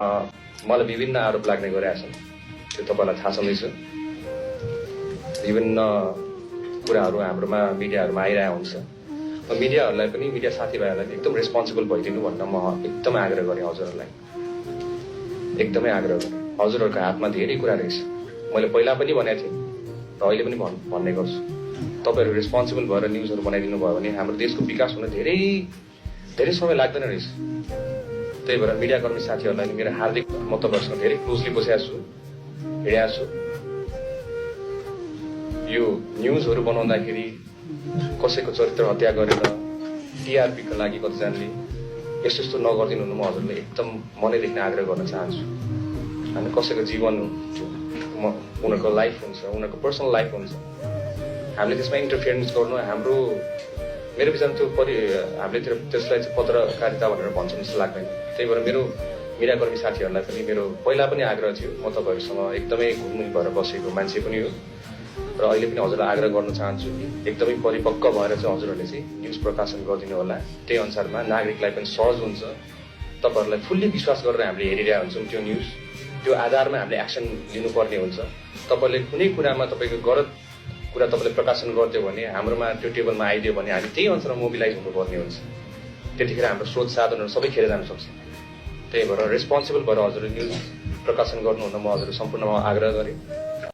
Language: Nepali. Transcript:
मलाई विभिन्न आरोप लाग्ने गरेका छन्, त्यो तपाईँलाई थाहा छँदैछ। विभिन्न कुराहरू हाम्रोमा मिडियाहरूमा आइरहेको हुन्छ। मिडियाहरूलाई पनि, मिडिया साथीभाइहरूलाई पनि एकदम रेस्पोन्सिबल भइदिनु भन्न म एकदमै आग्रह गरेँ हजुरहरूलाई, एकदमै आग्रह गरेँ। हजुरहरूको हातमा धेरै कुरा रहेछ, मैले पहिला पनि भनेको थिएँ र अहिले पनि भन्ने गर्छु। तपाईँहरू रेस्पोन्सिबल भएर न्युजहरू बनाइदिनु भयो भने हाम्रो देशको विकास हुन धेरै धेरै समय लाग्दैन रहेछ। त्यही भएर मिडियाकर्मी साथीहरूलाई मेरो हार्दिक, म तपाईँहरूसँग धेरै क्लोजली बसेको छु, हिँडेको छु। यो न्युजहरू बनाउँदाखेरि कसैको चरित्र हत्या गरेर टिआरपीको लागि कतिजनाले यस्तो यस्तो नगरिदिनु हुनु, म हजुरले एकदम मनैदेखि आग्रह गर्न चाहन्छु। हामी कसैको जीवन उनीहरूको लाइफ हुन्छ, उनीहरूको पर्सनल लाइफ हुन्छ, हामीले त्यसमा इन्टरफियरेन्स गर्नु हाम्रो, मेरो विचारमा त्यो हामीले त्यसलाई चाहिँ पत्रकारिता भनेर भन्छौँ जस्तो लाग्दैन। त्यही भएर मेरो मिडियाकर्मी साथीहरूलाई पनि मेरो पहिला पनि आग्रह थियो, म तपाईँहरूसँग एकदमै घुलमिल भएर बसेको मान्छे पनि हो र अहिले पनि हजुरलाई आग्रह गर्न चाहन्छु कि एकदमै परिपक्व भएर चाहिँ हजुरहरूले चाहिँ न्युज प्रकाशन गरिदिनु होला। त्यही अनुसारमा नागरिकलाई पनि सहज हुन्छ। तपाईँहरूलाई फुल्ली विश्वास गरेर हामीले हेरिरहेको हुन्छौँ त्यो न्युज, त्यो आधारमा हामीले एक्सन लिनुपर्ने हुन्छ। तपाईँले कुनै कुरामा तपाईँको गलत कुरा तपाईँले प्रकाशन गरिदियो भने, हाम्रोमा त्यो टेबलमा आइदियो भने हामी त्यही अनुसार मोबिलाइज हुनुपर्ने हुन्छ। त्यतिखेर हाम्रो स्रोत साधनहरू सबै खेर जान सक्छ। त्यही भएर रेस्पोन्सिबल भएर हजुरले न्युज प्रकाशन गर्नुहुन म हजुरहरू सम्पूर्णमा आग्रह गरेँ।